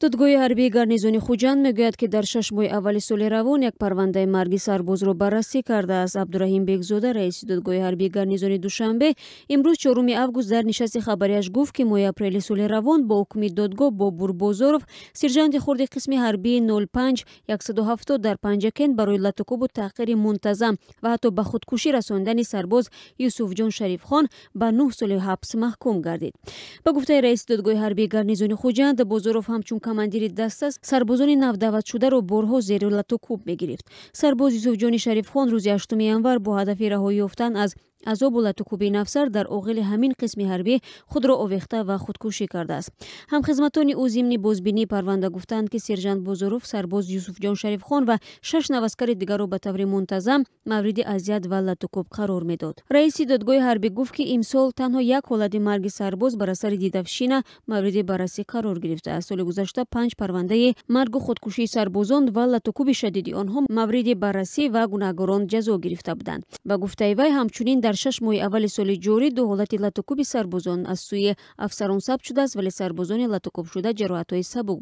Додгоҳи ҳарбии гарнизони Хуҷанд мегӯяд, ки дар 6 моҳи аввали соли равон як парвандаи марги сарбозро баррасӣ кардааст. Абдураҳим Бекзода, раиси додгоҳи ҳарбии гарнизони Душанбе, имрӯз 4 август дар нишасти хабарияш гуфт, ки моҳи апрели соли равон бо ҳукми додгоҳ Бобур Бозоров, сержанти хурди қисми ҳарбии 05 170 дар Панҷакент, барои латукӯбу таҳқири мунтазам ва ҳатто ба худкушӣ расондани сарбоз Юсуфҷон Шарифхон ба 9 соли ҳабс маҳкум гардид. Ба гуфтаи раиси додгоҳи ҳарбии гарнизони Хуҷанд, Бозоров ҳамчун командири даста сарбозони навдаъватшударо борҳо зери латукӯб мегирифт. Сарбоз Юсуфҷони Шарифхон рӯзи 8 январ бо ҳадафи раҳоӣ ёфтан аз азобу латукӯби афсар дар оғили ҳамин қисми ҳарбӣ худро овехта ва худкушӣ кардааст. Ҳамхизматони ӯ зимни бозбинии парванда гуфтанд, ки сержант Бозоров сарбоз Юсуфҷон Шарифхон ва 6 наваскари дигарро ба таври мунтазам мавриди азият ва латукӯб қарор медод. Раиси додгоҳи ҳарбӣ гуфт, ки имсол танҳо як ҳолати марги сарбоз бар асари дидавшина мавриди баррасӣ қарор гирифтааст. Соли гузашта 5 парвандаи маргу худкушии сарбозон ва латукӯби шадиди онҳо мавриди баррасӣ ва гунаҳгорон ҷазо гирифта буданд. Ба гуфтаи вай, ҳамчунин дар 6 моҳи аввали соли ҷорӣ 2 ҳолати латукӯби сарбозон аз сӯи афсарон сабт шудааст, вале сарбозони латукӯбшуда ҷароҳатҳои сабук